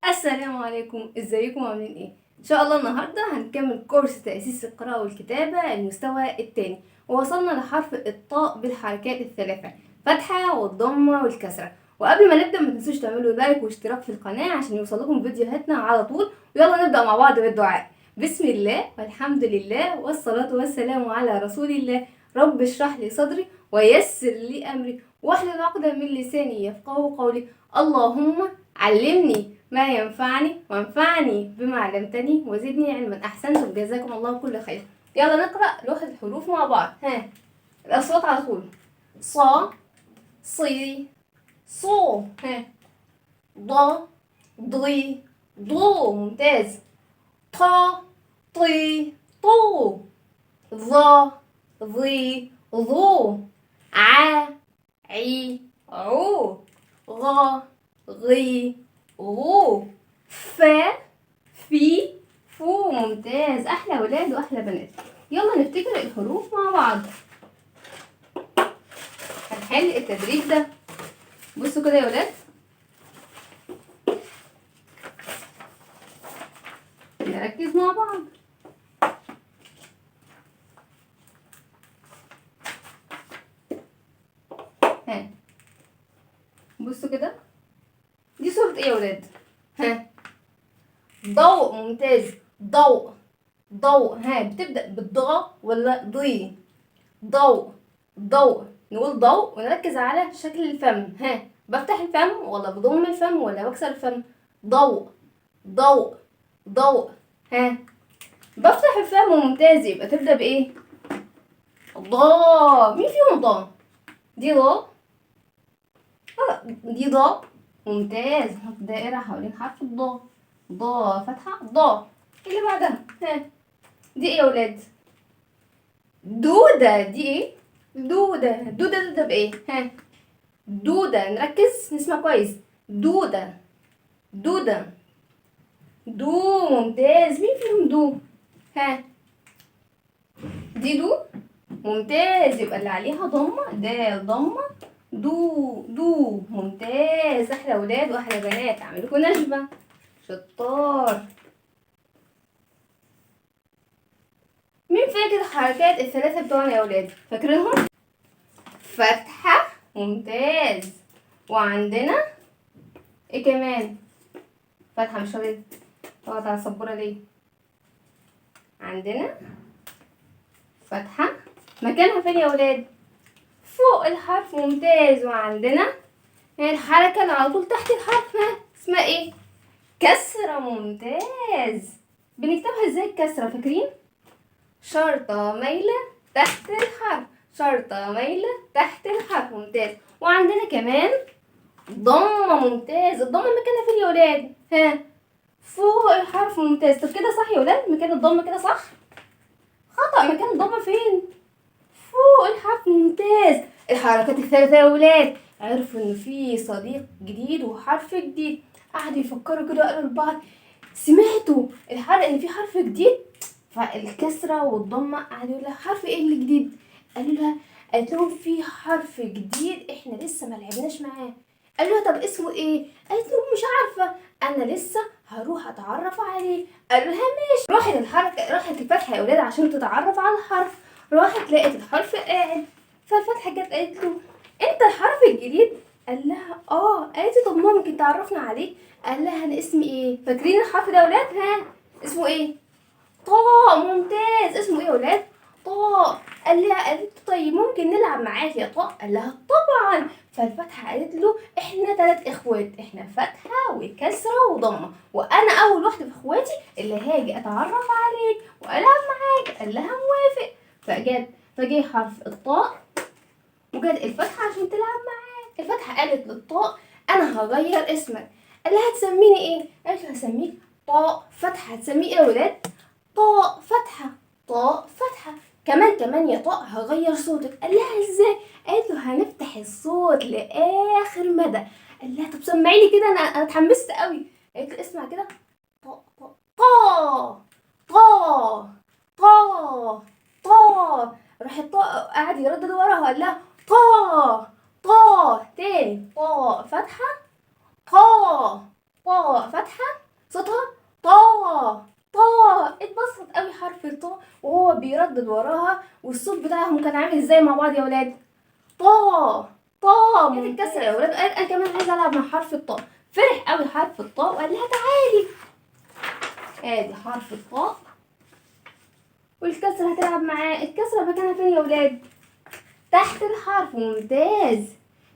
السلام عليكم، ازيكم؟ عاملين ايه؟ ان شاء الله النهارده هنكمل كورس تأسيس القراءة والكتابة المستوى الثاني، ووصلنا لحرف الطاء بالحركات الثلاثة: فتحة والضمة والكسرة. وقبل ما نبدأ ما تنسوش تعملوا لايك واشتراك في القناة عشان يوصلكم فيديوهاتنا على طول. ويلا نبدأ مع بعض بالدعاء. بسم الله والحمد لله والصلاة والسلام على رسول الله. رب اشرح لي صدري ويسر لي أمري واحلل عقدة من لساني يفقهوا قولي. اللهم علمني ما ينفعني وانفعني بما علمتني وزدني علما. احسنتم، جزاكم الله كل خير. يلا نقرا لوحة الحروف مع بعض. ها، الاصوات على طول: ص، صي، صو، ها، ض، ضي، ضو، ممتاز، ط، طي، طو، ظ، ظي، ظو، ع، عي، عو، غ، غي، غو، ف، في، فو. ممتاز، احلى ولاد واحلى بنات. يلا نفتكر الحروف مع بعض. هنحل التدريب ده. بصوا كده يا ولاد، نركز مع بعض. ها، بصوا كده، دي صورة ايه يا ولاد؟ ها، ضوء. ممتاز، ضوء، ضوء. ها، بتبدأ بالضاء ولا ضي؟ ضوء، ضوء. نقول ضوء ونركز على شكل الفم. ها، بفتح الفم ولا بضم الفم ولا بكسر الفم؟ ضوء، ضوء، ضوء. ها، بفتح الفم. ممتاز، يبقى تبدأ بإيه؟ ضاء. مين فيهم ضاء؟ دي ضاء، دي ضاء. ممتاز، نحط دائرة حوالين حرف الضاء. ضاء فتحة ضاء. اللي بعدها، ها، دي ايه يا ولاد؟ دودة. دي ايه؟ دودة. دودة تبدأ بايه؟ ها، دودة. نركز نسمع كويس. دودة، دودة، دو. ممتاز، مين فيهم دو؟ ها، دي دو. ممتاز، يبقى اللي عليها ضمة، دال ضمة، دو، دو. ممتاز، احلى ولاد واحلى بنات. اعمل لكم نجمة. شطار. مين فاكر الحركات الثلاثة بتوعنا يا ولاد؟ فاكرينهم؟ فتحة. ممتاز. وعندنا ايه كمان؟ فتحة مش راضية تقعد على السبورة ليه؟ عندنا فتحة مكانها فين يا ولاد؟ فوق الحرف. ممتاز. وعندنا الحركة اللي على طول تحت الحرف، ها، اسمها ايه؟ كسرة. ممتاز. بنكتبها ازاي الكسرة؟ فاكرين؟ شرطة مايلة تحت الحرف، شرطة مايلة تحت الحرف. ممتاز. وعندنا كمان ضمة. ممتاز. الضمة مكانها فين يا ولاد؟ ها، فوق الحرف. ممتاز. طب كده صح يا ولاد؟ مكان الضمة كده صح؟ خطأ. مكان الضمة فين؟ فوق الحرف. ممتاز. الحركات الثلاثة يا ولاد عرفوا ان في صديق جديد وحرف جديد. قعدوا يفكروا كده، قالوا لبعض: سمعتوا الحرف ان في حرف جديد؟ فالكسرة والضمة قعدوا يقولوا لها: حرف ايه اللي جديد؟ قالوا لها، قالت لهم: في حرف جديد احنا لسه ما لعبناش معاه. قالوا لها: طب اسمه ايه؟ قالت لهم: مش عارفة، انا لسه هروح اتعرف عليه. قالوا لها: ماشي. راحت الحركة، راحت الفتحة يا ولاد عشان تتعرف على الحرف. راحت لقت الحرف قاعد. فالفتحة جت قالت له: انت الحرف الجديد؟ قال لها: اه. قالت له: طب ممكن تعرفنا عليك؟ قال لها: انا اسمي ايه؟ فاكرين الحرف ده يا ولاد؟ ها، اسمه ايه؟ طاء. ممتاز. اسمه ايه يا ولاد؟ طاء. قال لها، قالت له: طيب ممكن نلعب معاك يا طاء؟ قال لها: طبعا. فالفتحة قالت له: احنا 3 اخوات، احنا فتحة وكسرة وضمة، وانا اول واحدة في اخواتي اللي هاجي اتعرف عليك والعب معاك. قال لها: موافق. فجه حرف الطاء وجت الفتحة عشان تلعب معاه. الفتحة قالت للطاء: انا هغير اسمك. قال لها: هتسميني ايه؟ قالت له: هسميك طاء فتحة. هتسميه ايه يا ولاد؟ طاء فتحة، طاء فتحة. كمان كمان يا طاء هغير صوتك. قال لها: ازاي؟ قالت له: هنفتح الصوت لاخر مدى. قال لها: طب سمعيني كده، انا اتحمست قوي. قالت له: اسمع كده، طاء طاء طاء طاء طاء طاء. راح الطاء قعد يردد وراها، قال لها: طاء طاء، تاني، طاء فتحة، طاء طاء فتحة صوتها طا طا. اتبسط قوي حرف الطاء وهو بيردد وراها، والصوت بتاعهم كان عامل ازاي مع بعض يا ولاد؟ طا طا. الكسرة يا ولاد قال انا كمان عايزه العب مع حرف الطاء. فرح قوي حرف الطاء وقال لها تعالي. ادي حرف الطاء والكسرة هتلعب معاه. الكسرة مكانها فين يا ولاد؟ تحت الحرف. ممتاز.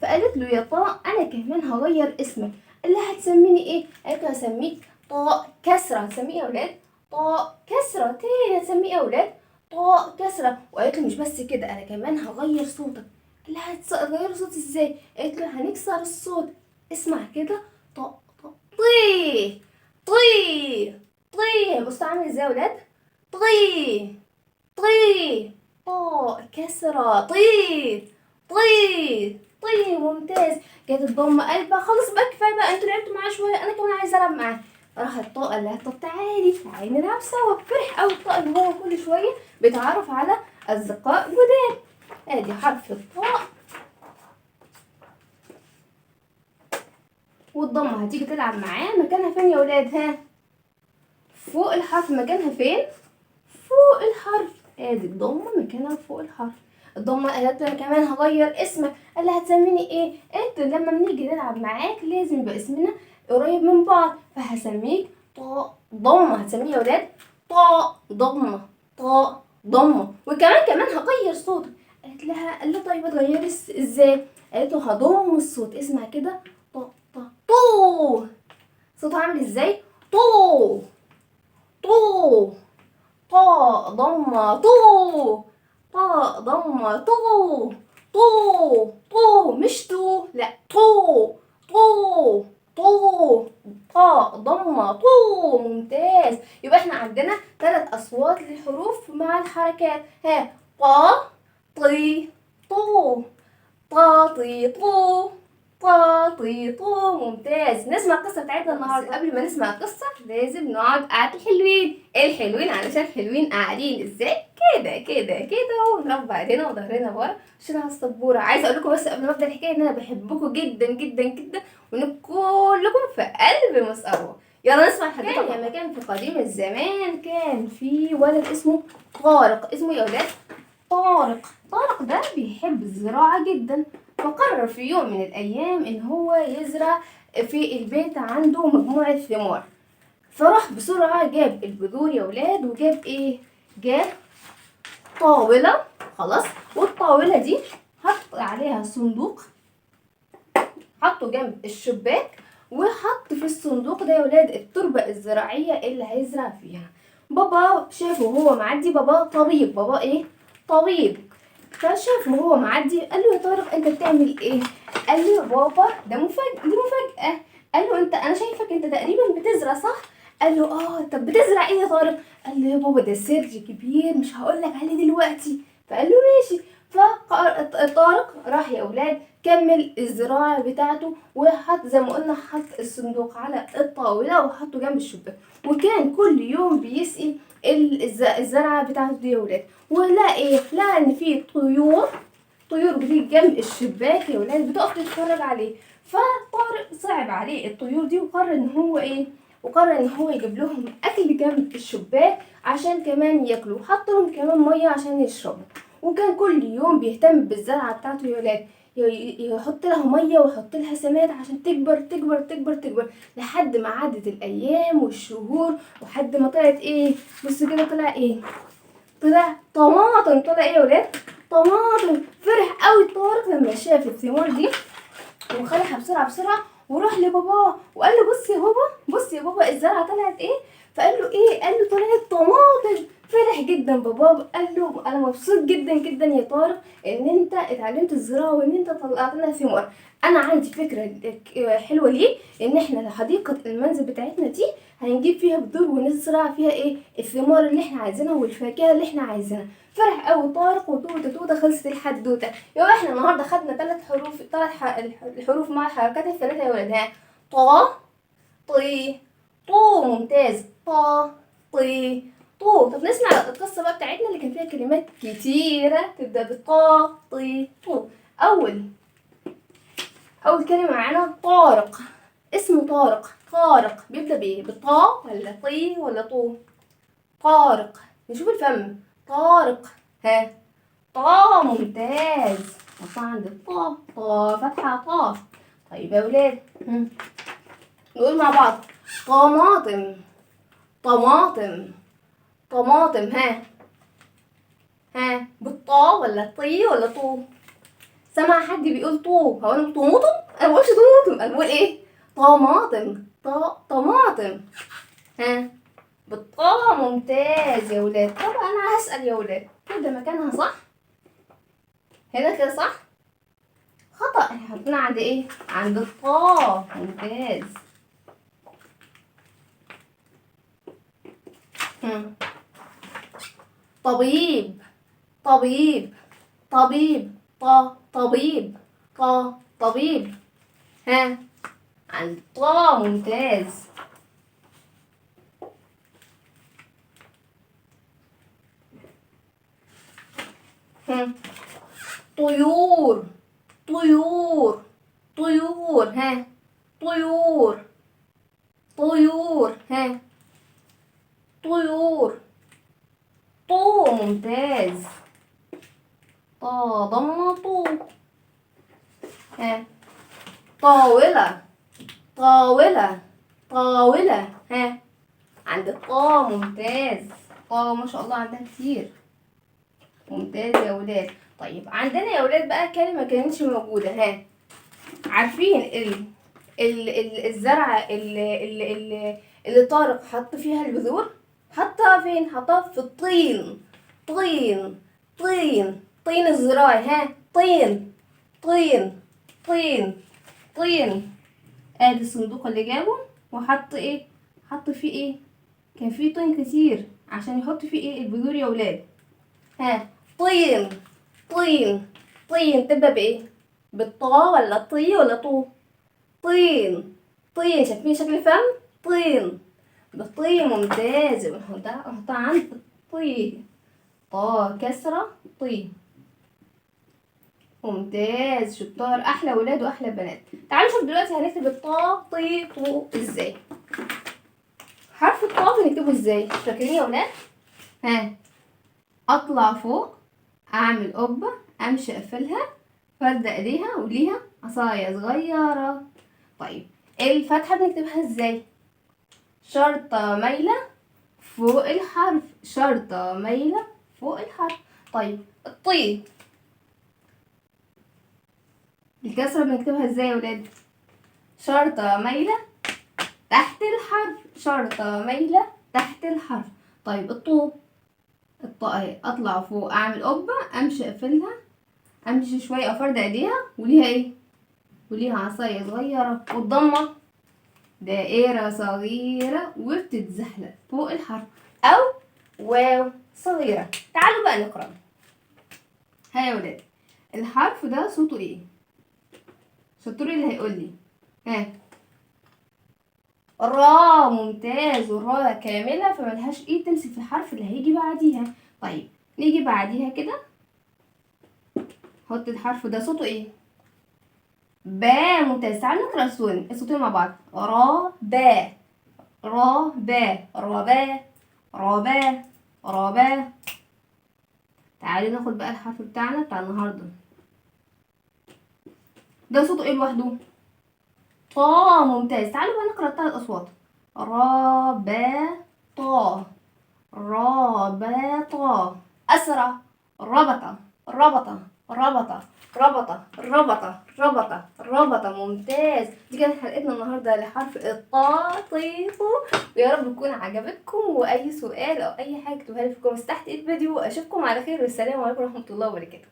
فقالت له يا طاء انا كمان هغير اسمك. قال لها هتسميني ايه؟ قالت له هسميك طاء كسرة. هتسميه يا ولاد طاء كسرة. تاني هتسميه يا ولاد طاء كسرة. وقالت له مش بس كده، انا كمان هغير صوتك. قال لها هتغير صوتي ازاي؟ قالت له هنكسر الصوت. اسمع كده، طاء طاء طي طي طي. بصوا عامل ازاي يا ولاد؟ طي طي طاء كسرة طي طي طي. ممتاز. جت الضمة قلبها خلاص بقى كفاية بقى، انتوا لعبتوا معاه شوية انا كمان عايزه العب معاه. راح الطاء قال لها طب تعالي تعالي نلعب سوا. فرح قوي الطاء ان هو كل شوية بيتعرف على اصدقاء جداد. ادي حرف الطاء والضمه هتيجي تلعب معاه. مكانها فين يا ولاد؟ ها فوق الحرف. مكانها فين؟ فوق الحرف. ادي الضمة مكانها فوق الحرف. الضمة قالت له انا كمان هغير اسمك. قال لها هتسميني ايه؟ قالت له لما بنيجي نلعب معاك لازم يبقى اسمنا قريب من بعض، فهسميك طاء ضمه. هتسميه يا ولاد طاء ضمه طاء ضمه. وكمان كمان هغير صوتك. قالت لها قال لها طيب هتغيري ازاي؟ قالت له هضم الصوت. اسمع كده، طاء طاء طو. صوتها عامل ازاي؟ طو طو طاء ضمه طو طاء ضمه طو طو طو. مش تو، لا طو طو طو طاء ضمه طو. ممتاز. يبقى احنا عندنا 3 اصوات للحروف مع الحركات. ها طا طي طو طا طي طو طا طي طو. ممتاز. نسمع القصة بتاعتنا النهارده. قبل ما نسمع القصة لازم نقعد قعدة الحلوين. الحلوين علشان حلوين قاعدين ازاي؟ كده كده كده، ونربع ايدينا وظهرنا ورا عشان على السبوره. عايزه اقول لكم بس قبل ما ابدا الحكاية ان انا بحبكم جدا جدا جدا، وان كلكم في قلب مسقوه. يلا نسمع الحدوتة. لما كان في قديم الزمان كان في ولد اسمه طارق. اسمه يا ولاد طارق. طارق ده بيحب الزراعة جدا، فقرر في يوم من الايام ان هو يزرع في البيت عنده مجموعة ثمار. فراح بسرعة جاب البذور يا ولاد، وجاب ايه؟ جاب طاولة. خلاص، والطاوله دي حط عليها صندوق، حطه جنب الشباك، وحط في الصندوق ده يا ولاد التربة الزراعية اللي هيزرع فيها. بابا شافه وهو معدي، بابا طبيب، بابا ايه؟ طبيب. فشافه وهو معدي قال له يا طارق انت بتعمل ايه؟ قال له يا بابا ده مفاجأة، دي مفاجأة. قال له انت انا شايفك انت تقريبا بتزرع صح؟ قال له اه. طب بتزرع ايه يا طارق؟ قال له يا بابا ده سر كبير مش هقول لك عليه دلوقتي. فقال له ماشي. فطارق راح يا اولاد كمل الزراعة بتاعته، وحط زي ما قلنا حط الصندوق على الطاولة وحطه جنب الشباك، وكان كل يوم بيسقي الزرعه بتاعته دي يا اولاد. ولا ايه؟ لقى ان في طيور بتيجي جنب الشباك يا اولاد بتقف تتفرج عليه. فطارق صعب عليه الطيور دي، وقرر ان هو ايه؟ وقرر ان هو يجيب لهم اكل جنب الشباك عشان كمان ياكلوا، وحط لهم كمان مية عشان يشربوا. وكان كل يوم بيهتم بالزرعه بتاعته يا ولاد، يحط لها مية ويحط لها سماد عشان تكبر تكبر تكبر تكبر، لحد ما عدت الايام والشهور، وحد ما طلعت ايه؟ بصوا كده طلع ايه؟ طلع طماطم. طلع ايه يا ولاد؟ طماطم. فرح قوي طارق لما شاف الثمار دي، وخلعها بسرعة بسرعة وراح لباباه وقال له بص يا بابا، بص يا بابا الزرعه طلعت ايه؟ فقال له ايه؟ قال له طلعت طماطم. فرح جدا باباه، قال له انا مبسوط جدا جدا يا طارق ان انت اتعلمت الزراعة وان انت طلعت لنا ثمار. انا عندي فكرة حلوة ليك، ان احنا حديقة المنزل بتاعتنا دي هنجيب فيها بذور ونزرع فيها ايه؟ الثمار اللي احنا عايزينها والفاكهه اللي احنا عايزينها. فرح قوي طارق، وتوته توته خلصت الحدوتة. يبقى احنا النهارده خدنا 3 حروف، 3 الحروف مع الحركات الثلاثة يا ولاد. ها طا طي طو. ممتاز. طا طي طو. طب نسمع القصة بقى بتاعتنا اللي كان فيها كلمات كتيرة تبدا بطا طي طو. اول كلمة معانا طارق. اسمه طارق. طارق بيبدأ بايه؟ بالطا ولا طي ولا طو؟ طارق. نشوف الفم. طارق. ها، طا. ممتاز. نحطها عند الطا. طا فتحة طا. طيب يا ولاد، نقول مع بعض طماطم طماطم طماطم. ها ها، بالطا ولا طي ولا طو؟ سمع حد بيقول طو، هقول طماطم؟ انا ما بقولش طماطم، انا بقول ايه؟ طماطم. طماطم. ها، بالطا. ممتاز يا ولاد. طب انا هسأل يا ولاد، كده مكانها صح؟ هنا كده صح؟ خطأ. احنا حطينا عند ايه؟ عند الطا. ممتاز. طبيب طبيب طبيب. طا طبيب طا طبيب. ها، عند طا. ممتاز. طيور طيور طيور. ها، طيور طيور. ها، طيور. طو. ممتاز. طا ضم طو. ها، طاولة طاولة طاولة. ها، عند الطا. ممتاز. طا ما شاء الله عندها كتير. ممتاز يا ولاد. طيب عندنا يا ولاد بقى كلمة ما كانتش موجودة. ها، عارفين ال ال ال الزرعة اللي طارق حط فيها البذور؟ حطها فين؟ حطها في الطين. طين طين طين الزراعي. ها، طين طين طين طين. ادي الصندوق اللي جابه وحط ايه؟ حط فيه ايه؟ كان فيه طين كتير عشان يحط فيه ايه؟ البذور يا ولاد. ها، طين طين طين. تبدأ بايه؟ بالطا ولا طي ولا طو؟ طين طين. شايفين شكل الفم؟ طين بالطين. ممتاز. نحطها عند طي. طا كسرة طي. ممتاز، شطار، احلى ولاد واحلى بنات. تعالوا نشوف دلوقتي هنكتب الطا طي طو ازاي. حرف الطا بنكتبه ازاي؟ فاكرين يا ولاد؟ ها، اطلع فوق، اعمل قبة، امشي اقفلها، فردة ايديها وليها عصاية صغيرة. طيب الفتحة بنكتبها ازاي؟ شرطة مايلة فوق الحرف، شرطة مايلة فوق الحرف. طيب الطي الكسرة بنكتبها ازاي يا ولاد؟ شرطة مايلة تحت الحرف، شرطة مايلة تحت الحرف. طيب الطو، الطاء اهي، اطلع فوق، اعمل قبة، امشي اقفلها، امشي شوية افرد ايديها وليها ايه؟ وليها عصاية صغيرة. والضمة دائرة صغيرة وبتتزحلق فوق الحرف، او واو صغيرة. تعالوا بقى نقرأ. ها يا ولاد، الحرف ده صوته ايه؟ شطور اللي هيقول لي. ها، را. ممتاز، والراء كاملة فملهاش ايد تمسك في الحرف اللي هيجي بعديها. طيب نيجي بعديها كده، حط الحرف ده صوته ايه؟ با. ممتاز. تعالوا نقرا الصوتين مع بعض. را با را با را با را با را با. تعالوا ناخد بقى الحرف بتاعنا بتاع النهارده، ده صوته ايه لوحده؟ طا. ممتاز. تعالوا بقى نقرا الثلاث اصوات. را با طا را با طا. اسرع. ربط ربط ربط ربط ربط ربط ربط. ممتاز. دي كانت حلقتنا النهارده لحرف الطا طي طو، ويا رب تكون عجبتكم. واي سؤال او اي حاجه اكتبوها لي في ال comments تحت الفيديو. اشوفكم على خير، والسلام عليكم ورحمه الله وبركاته.